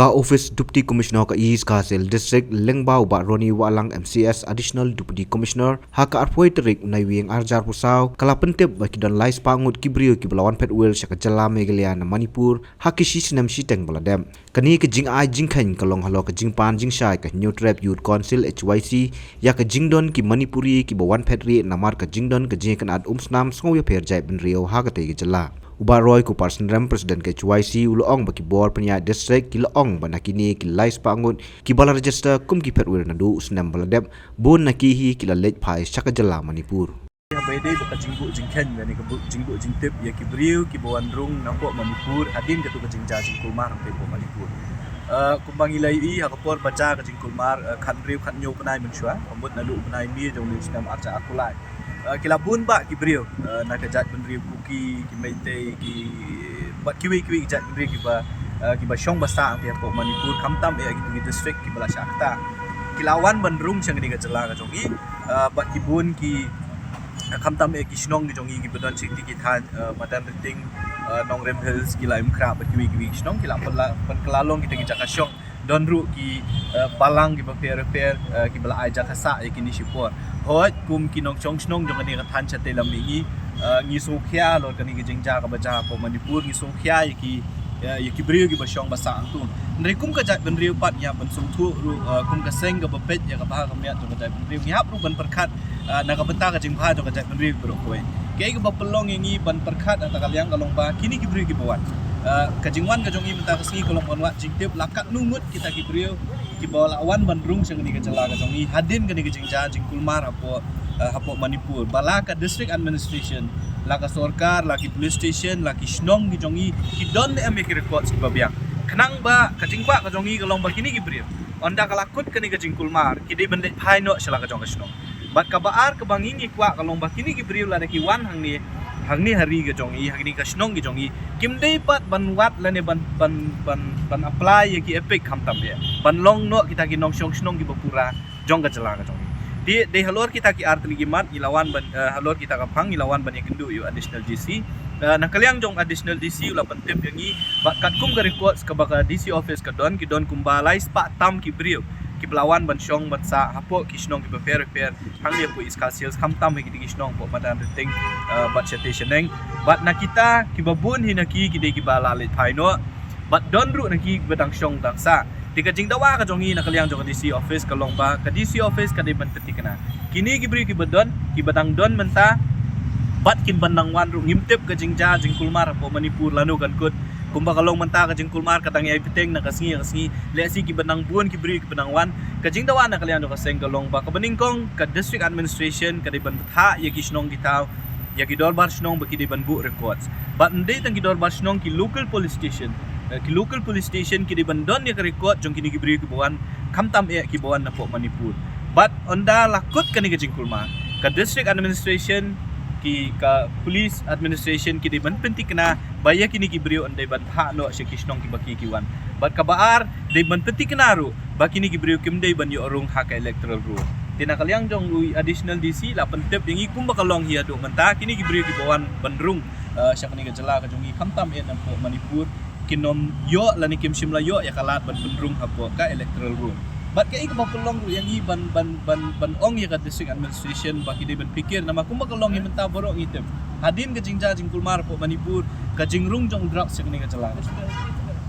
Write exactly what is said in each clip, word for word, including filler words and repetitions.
Ka Office Deputy Commissioner ka East Khasi Hills District, lyngba u Bah Ronnie Wahlang M C S, Additional Deputy Commissioner, ha ka arphew tarik u Naiwieng arhajar arphew saw, ka la pyntip ba ki don laispah ngut ki briew kiba la wan phet wir sha ka jylla Meghalaya na Manipur, ha ki shi snem shiteng ba la dep. Kane ka jingai jingkheiñ ka long halor ka jingpan jingshai ka Hynñiewtrep Youth Council H Y C, ïa ka jingdon ki Manipuri kiba wan phet rieh namar ka jingdon ka jingïakynad umsnam sngewïapher jaitbynriew ha katei ka jylla. U Bah Roy Kuparsynrem, President ka H Y C, u la ong ba ki bor pynïaid district ki la ong ba na kine ki laispah ngut kiba la register kum ki phet wir naduh u snem ba la dep, bun na ki hi ki la leit phai sha ka jylla Manipur. Ba dei ba ka jingbuh jingkheiñ lane ka buh jingbuh jingtip ïa ki briew kiba wan rung napoh Manipur hadien katto ka jingjia jingkulmar hangtei hapoh Manipur. Eh, kumba ngi la ïohi ha ka por ba jia ka jingkulmar, eh, khathynriew khathynñiew bnai mynshuwa, bad naduh u bnai May jong une u snem arhajar arphew lai. Eh, ki la bun bah ki briew, eh, na ka jaitbynriew Kuki, ki Meitei, ki bad kiwei kiwei ki jaitbynriew kiba, eh, kiba shong ba sah hangtei hapoh Manipur, khamtam eh kito ki district kiba la shah ktah. Ki la wan ban rung sha kane ka jylla ka jong ngi, eh, bad ki bun ki, eh, khamtam eh ki shnong ki jong ngi kiba don sha kito ki thaiñ, eh, Madanrting, eh, Nongrim Hills, ki la Imkrah bad kiwei kiwei ki shnong, ki la pynla-, pynkylla long kita ki jaka shong. Don ruh ki, eh, balang kiba pher pher, eh, kiba la ai jaka sah ïa kine shipor. Hooid, kum ki nongshong shnong jong kane ka thaiñ shatei lam mihngi, eh, ngi sngewkhia halor kane ka jingjia kaba jia hapoh Manipur, ngi sngewkhia ïa ki, eh, ïa ki briew kiba shong ba sah hangto. Hynrei kum ka jaitbynriew pat ngi hap ban sngewthuh ruh, eh, kum ka seng kaba peit ïa ka bha ka miat jong ka jaitbynriew, ngi hap ruh ban pyrkhat, eh, na ka bynta ka jingbha jong ka jaitbynriew baroh kawei. Kaei kaba pynlong ïa ngi ban pyrkhat na kata ka liang ka long ba kine ki briew kiba wan, eh, ka jingwan ka jong ngi mynta ka sngi ka long ban wad jingtip la katno ngut kita ki briew kiba la wan ban rung sha kane ka jylla ka jong ngi hadien kane ka jingjia jingkulmar hapoh, eh, hapoh Manipur. Ba la ka district administration, la ka sorkar, la ki police station, la ki shnong ki jong ngi ki don ne em ïa ki records kiba biang. Khnang ba ka jingkwah ka jong ngi ka long ba kine ki briew, ynda ka la kut kane ka jingkulmar, ki dei ban leit phai noh sha la ka jong ka shnong. Bad kaba ar kaba ngi ngi kwah ka long ba kine ki briew lada ki wan hangne, hangne ha ri ka jong ngi, hangne ka shnong ka jong ngi, kim dei pat ban wad lane ban, ban, ban, ban apply ïa ki EPIC khamtam eh, ban long noh kita ki nongshong shnong kiba pura jong ka jylla ka jong ngi. Te dei halor kita ki ar tylli ki mat ngi la wan ban, eh, halor kita ka phang ngi la wan ban ïakynduh ïa u Additional D C. Eh, na ka liang jong Additional D C u la pyntip ïa ngi ba katkum ka records kaba ka D C office ka don, ki don kumba laispah tam ki briew kiba la wan ban shong ban sah hapoh ki shnong kiba pher pher hangne hapoh East Khasi Hills, khamtam ha kito ki shnong hapoh Madanrting, eh, bad shatei shaneng. Bad na kita kiba bun hi na ki, ki dei kiba la leit phai noh. Bad don ruh na ki kiba dang shong dang sah. Te ka jingdawa ka jong ngi na ka liang jong ka D C office ka long ba ka D C office ka dei ban pynthikna. Kine ki briew kiba don, kiba dang don mynta, bad kin ban nang wan ruh, ngim tip ka jingjia jingkulmar hapoh Manipur lano kan kut. Kumba ka long mynta ka jingkulmar ka dang ïai bteng na ka sngi ka sngi. Lehse kiba nang bun ki briew kiba nang wan. Ka jingdawa na ka liang jong ka seng ka long ba kaba nyngkong ka district administration ka dei ban bthah ïa ki shnong ki thaw, ïa ki dorbar shnong ba ki dei ban buh records. Bad ym dei tang ki dorbar shnong, ki local police station, eh, ki local police station ki dei ban don ïa ka record jong kine ki briew kiba wan, khamtam eh kiba wan napoh Manipur. Bad ynda la kut kane ka jingkulmar, ka district administration, ki, ka police administration ki dei ban pynthikna ba ïa kine ki briew yn dei ban phah noh sha ki shnong kiba ki ki wan. Bad kaba ar, dei ban pynthikna ruh ba kine ki briew kim dei ban ïoh rung ha ka electoral roll. Te na ka liang jong u Additional D C la pyntip ïa ngi kumba ka long hi haduh mynta, kine ki briew kiba wan ban rung, eh, sha kane ka jylla ka jong ngi khamtam eh napoh Manipur, kin ym ïoh lane kim shym la ïoh ïa ka lad ban pynrung hapoh ka electoral roll. Bad kaei kaba pynlong ruh ïa ngi ban, ban, ban, ban ong ïa ka district administration ba ki dei ban pyrkhat, namar kumba ka long hi mynta baroh ngi tip. Hadien ka jingjia jingkulmar hapoh Manipur, ka jingrung jong u drugs sha kane ka jylla,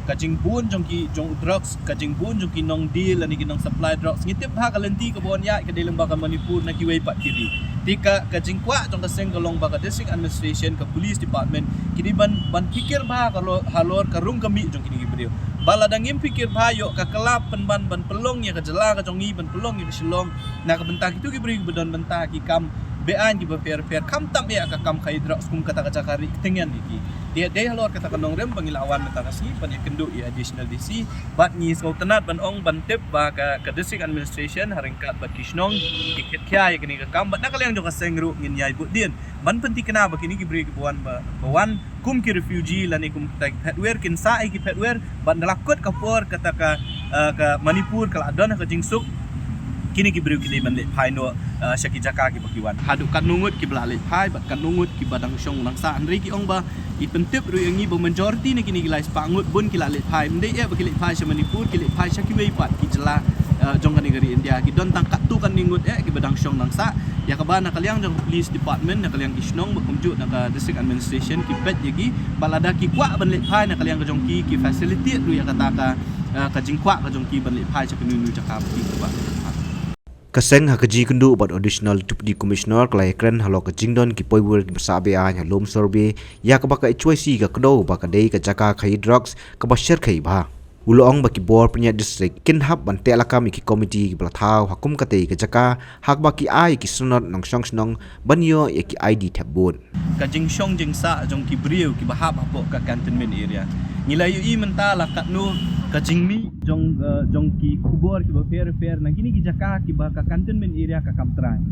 ka jingbun jong ki, jong u drugs, ka jingbun jong ki nongdeal lane ki nongsupply drugs, ngi tip bha ka lynti kaba wan ïaid ka dei lyngba ka Manipur na kiwei pat ki ri. Te ka, ka jingkwah jong ka seng ka long ba ka district administration, ka police department ki dei ban, ban pyrkhat bha halor, halor ka rung ka mih jong kine ki briew. Ba lada ngim pyrkhat bha, ïoh ka kylla pynban ban pynlong ïa ka jylla ka jong ngi, ban pynlong ïa ka Shillong na ka bynta kito ki briew kiba don bynta ki kam beaiñ kiba pher pher, khamtam eh ka kam khaïi drugs kum kata ka jaka rieh ktien ïa ki. Te dei halor kata ka nongrim ba ngi la wan mynta ka sngi ban ïakynduh ïa u Additional D C. Bad ngi sngewtynnad ban ong ban tip ba ka, ka district administration ha ryngkat bad ki shnong ki khit khia ïa kane ka kam, bad na ka liang jong ka seng ruh ngin ïai buddien ban pynthikna ba kine ki briew kiba wan ba, ba wan kum ki refugee lane kum kita ki phet wir, kin sah ïa ki phet wir, bad ynda la kut ka por kata ka, eh, ka Manipur ka la don ka jingsuk, kine ki briew ki dei ban leit phai noh uh, sha ki jaka kiba ki wan. Haduh katno ngut kiba la leit phai bad katno ngut kiba dang shong dang sah. Hynrei ki ong ba i pyntip ruh ïa ngi ba majority na kine ki lai spah ngut bun ki la leit phai. Ym dei eh ba ki leit phai sha Manipur, ki leit phai sha kiwei pat ki jylla, uh, jong kane ka ri India. Ki don tang katto katne ngut eh kiba dang shong dang sah. Ïa kaba na ka liang jong police department, na ka liang ki shnong bad kumjuh na ka district administration ki peit ïa ki. Bad lada ki kwah ban leit phai na ka liang ka jong ki, ki facilitate ruh ïa kata ka, uh, ka jingkwah ka jong ki ban leit phai sha kano kano jaka ba ki kwah. Ka seng ha ka jingkynduh bad Additional Deputy Commissioner ka la ïakren halor ka jingdon ki poiwur kiba sah be-aiñ ha Lumsorbe, ïa kaba ka H Y C ka kdew ba ka dei ka jaka khaïi drugs kaba shyrkhei bha. U la ong ba ki bor pynïaid district kin hap ban teh lakam ïa ki komiti kiba la thaw ha kum katei ka jaka, ha kaba ki ai ki sanad nongshong shnong ban ïoh ïa ki I D thep vote. Ka jingshong jingsah jong ki briew kiba hap hapoh ka cantonment area. Ngi la ïohi mynta la katno ka jingmih jong, eh, jong ki khubor kiba pher pher na kine ki jaka kiba ka cantonment area ka kam trai.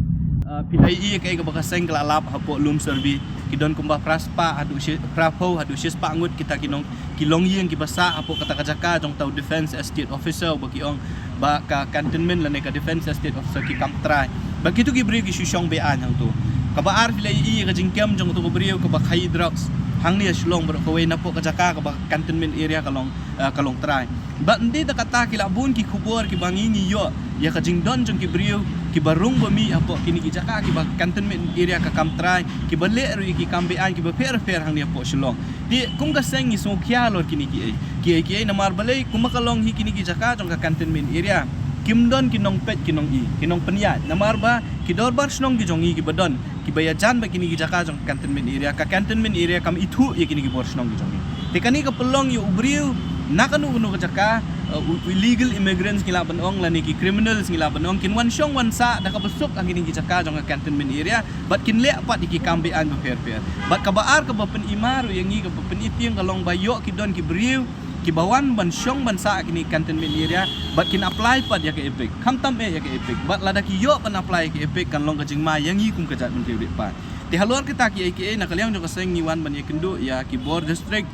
Eh, phi la ïohi kaei kaba ka seng ka la lap hapoh Lumsorbe, ki don kumba phra spah haduh shi, phra phew haduh shi spah ngut kita ki nong, ki longïing kiba sah hapoh kata ka jaka jong uta u Defence Estate Officer uba ki ong ba ka cantonment lane ka Defence Estate Officer ki kam trai. Ba kito ki briew ki shu shong be-aiñ hangto. Kaba ar phi la ïohi ka jingkem jong uto u briew kaba khaïi drugs hangne ha Shillong baroh kawei napoh ka jaka kaba cantonment area ka long, eh, ka long trai. Bad ym dei tang kata, ki la bun ki khubor kiba ngi ngi ïoh ïa ka jingdon jong ki briew kiba rung ba mih hapoh kine ki jaka kiba cantonment area ka kam trai, kiba leh ruh ïa ki kam be-aiñ kiba pher pher hangne hapoh Shillong. Te kum ka seng ngi sngewkhia halor kine kiei kiei kiei, namar balei, kumba ka long hi kine ki jaka jong ka cantonment area kim don ki nongpeit ki nong-i, ki nongpynïaid. Namar ba ki dorbar shnong ki jong ngi kiba don kiba ïajan bad kine ki jaka jong ka cantonment area, ka cantonment area kam ithuh ïa kine ki bor shnong ki jong ngi. Te kane ka pynlong ïa u briew na kano kano ka jaka, uh, u, u illegal immigrants ngi lah ban ong lane ki criminals ngi lah ban ong, kin wan shong wan sah da kaba suk ha kine ki jaka jong ka cantonment area bad kin leh pat ïa ki kam be-aiñ ba pher pher. Bad kaba ar kaba pynimar ruh ïa ngi, kaba pynitieng ka long ba ïoh ki don ki briew kiba wan ban shong ban sah ha kine ki cantonment area bad kin apply pat ïa ka EPIC. Khamtam eh ïa ka EPIC. Bad lada ki ïoh ban apply ïa ka EPIC kan long ka jingma ïa ngi kum ka jaitbynriew riewpaid. Te halor kita kiei kiei, na ka liang jong ka seng ngi wan ban ïakynduh ïa ki bor district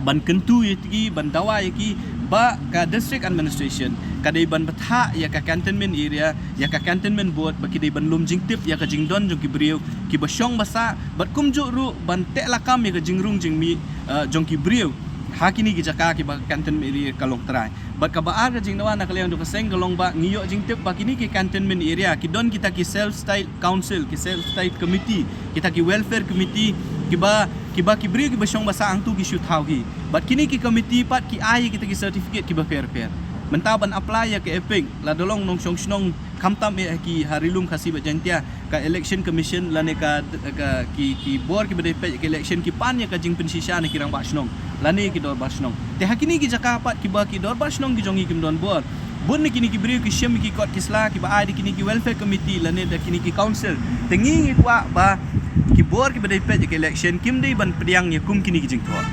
ban kyntu ïa ki, ban dawa ïa ki ba ka district administration ka dei ban bthah ïa ka cantonment area, ïa ka cantonment board, ba ki dei ban lum jingtip ïa ka jingdon jong ki briew kiba shong ba sah, bad kumjuh ruh ban teh lakam ïa ka jingrung jingmih, eh, jong ki briew ha kine ki jaka kiba ka cantonment area ka long trai. Bad kaba ar ka jingdawa na ka liang jong ka seng ka long ba ngi ïoh jingtip ba kine ki cantonment area ki don kita ki self style council, ki self style committee, kita ki welfare committee kiba, kiba ki briew kiba shong ba sah hangto ki shu thaw hi. Bad kine ki committee pat ki ai kita ki certificate kiba pher pher. Mynta ban apply ïa ka EPIC, lada long nongshong shnong khamtam eh ki ha Ri-lum Khasi bad Jaiñtia, ka election commission lane ka, ka ki, ki bor kiba dei peit ka election ki pan ïa ka jingpynshisha na ki rangbah shnong lane ki dorbar shnong. Te ha kine ki jaka pat kiba ki dorbar shnong ki jong ngi kim don bor, bun na kine ki briew ki shim ïa ki kot ki sla kiba ai da kine ki welfare committee lane da kine ki council. Te ngi ngi kwah ba ki bor kiba dei peit ïa ka election kim dei ban pdiang ïa kum kine ki jingthoh,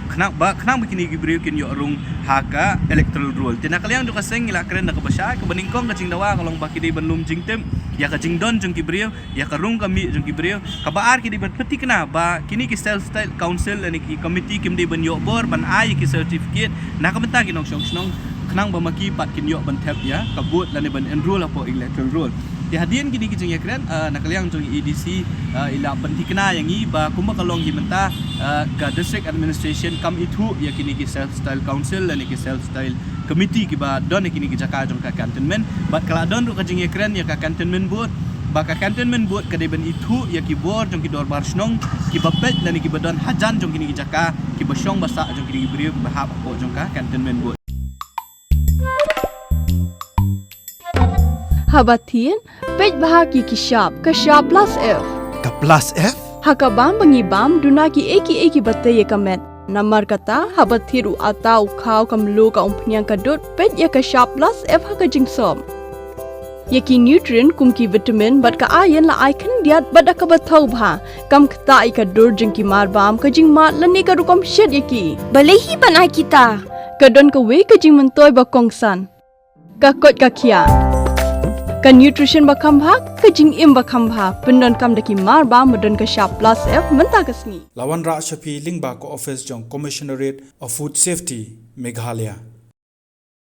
khnang ba, khnang ba kine ki briew kin ïoh rung ha ka electoral roll. Te na ka liang jong ka seng ngi la kren da kaba shai, kaba nyngkong ka jingdawa ka long ba ki dei ban lum jingtip ïa ka jingdon jong ki briew, ïa ka rung ka mih jong ki briew. Kaba ar ki dei ban pynthikna ba kine ki self style council lane ki committee kim dei ban ïoh bor ban ai ïa ki certificate na ka bynta ki nongshong shnong, khnang ba ma ki pat kin ïoh ban thep ïa ka vote lane ban enroll hapoh electoral roll. Te hadien kine ki jingïakren, ah, na ka liang jong i ADC, ah, i la pynthikna ïa ngi ba kumba ka long hi mynta, ah, ka district administration kam ithuh ïa kine ki self style council lane ki self style committee kiba don ha kine ki jaka jong ka cantonment. Bad ka la don ruh ka jingïakren ïa ka cantonment board, ba ka cantonment board ka dei ban ithuh ïa ki bor jong ki dorbar shnong kiba peit lane kiba don hajan jong kine ki jaka kiba shong ba sah jong kine ki briew kiba hap hapoh jong ka cantonment board. Haba thied, peit bha ki ki shap, ka shap plus F. Ka plus F? Ha ka bam ba ngi bam, duna kiei kiei kiba tei ïa ka met. Namar kata, haba thied u atta, u khaw, ka mluh, ka umphniang, ka dud, peit ïa ka shap plus F ha ka jingsop. Ïa ki nutrient kum ki vitamin bad ka iron la ai khyndiat bad da kaba thaw bha. Kam ktah ïa ka dur jong ki mar bam, ka jingmad lane ka rukom shet ïa ki. Balei hi ban ai kita? Ka don kawei ka jingmyntoi ba kongsan. Ka koit ka khiah. Ka nutrition ba kham bha, ka jingim ba kham bha. Pyndonkam da ki mar bam ba don ka shap plus F mynta ka sngi. La wanrah sha phi lyngba ka office jong Commissionerate of Food Safety, Meghalaya.